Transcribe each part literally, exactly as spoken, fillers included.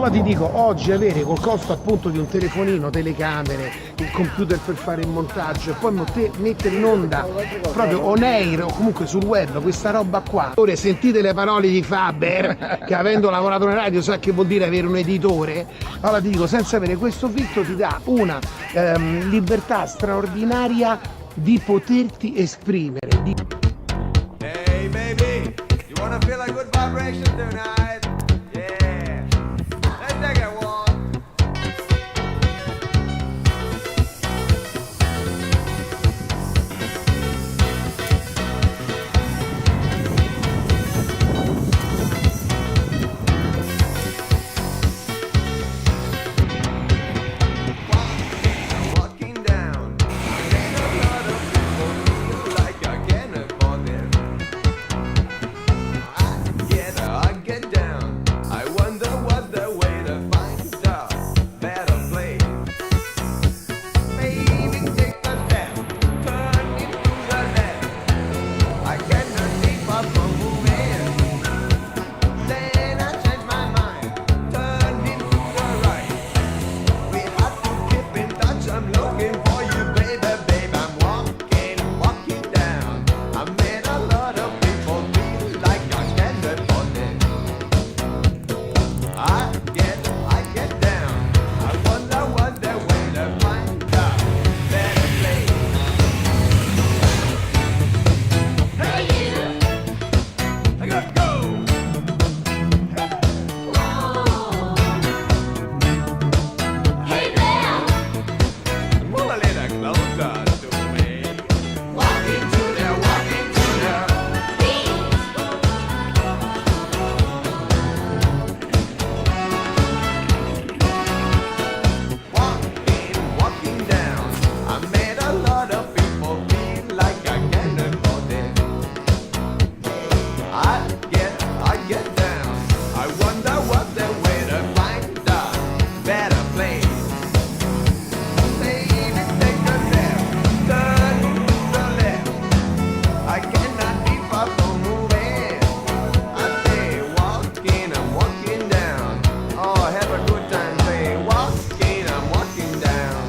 Ma ti dico, oggi avere col costo appunto di un telefonino, telecamere, il computer per fare il montaggio e poi mo-, te-, mettere in onda proprio on air o comunque sul web questa roba qua. Ora sentite le parole di Faber, che avendo lavorato in radio sa che vuol dire avere un editore. Allora ti dico, senza avere questo filtro ti dà una, ehm, libertà straordinaria di poterti esprimere, di Hey, baby, you wanna feel a good vibration tonight? Yeah. Let's take a walk. Walking down, I get a lot of people feel like I can't afford it. I get, I get down. I wonder what the way to find a better place. Baby, take a step, turn it to the left. I cannot keep up on moving. Then I change my mind, turning to the right. We have to keep in touch, I'm looking for you, baby, babe. I'm walking, walking down. I met a lot of people feel like I can't afford it. I get, I get down. I wonder what the way to find a better place. Hey, you. I gotta go. Hey, man. Come on, a little closer to me. Walking to the, walking to the beat. Walking, walking down. I met a lot of people feel like I can't afford it. I get, I get down. I wonder what the way to find a better place. Baby, take a step, turn to the left. I cannot keep up on moving. I say, walking, I'm walking down. Oh, have a good time. Say, walking, I'm walking down.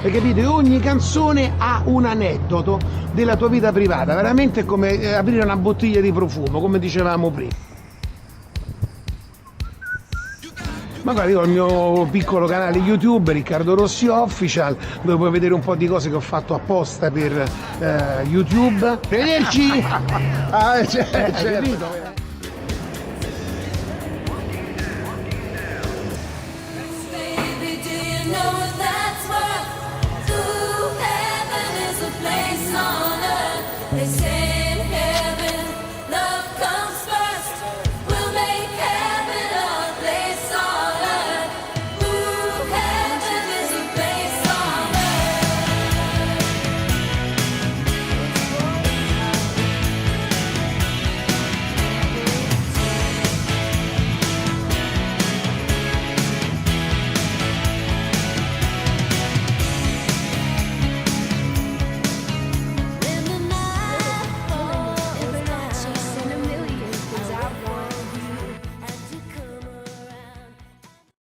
Hai capito? E ogni canzone ha un aneddoto della tua vita privata, veramente è come, eh, aprire una bottiglia di profumo, come dicevamo prima. Ma guarda, io ho il mio piccolo canale YouTube, Riccardo Rossi Official, dove puoi vedere un po' di cose che ho fatto apposta per, eh, YouTube. Arrivederci! Ah, cioè, hai capito?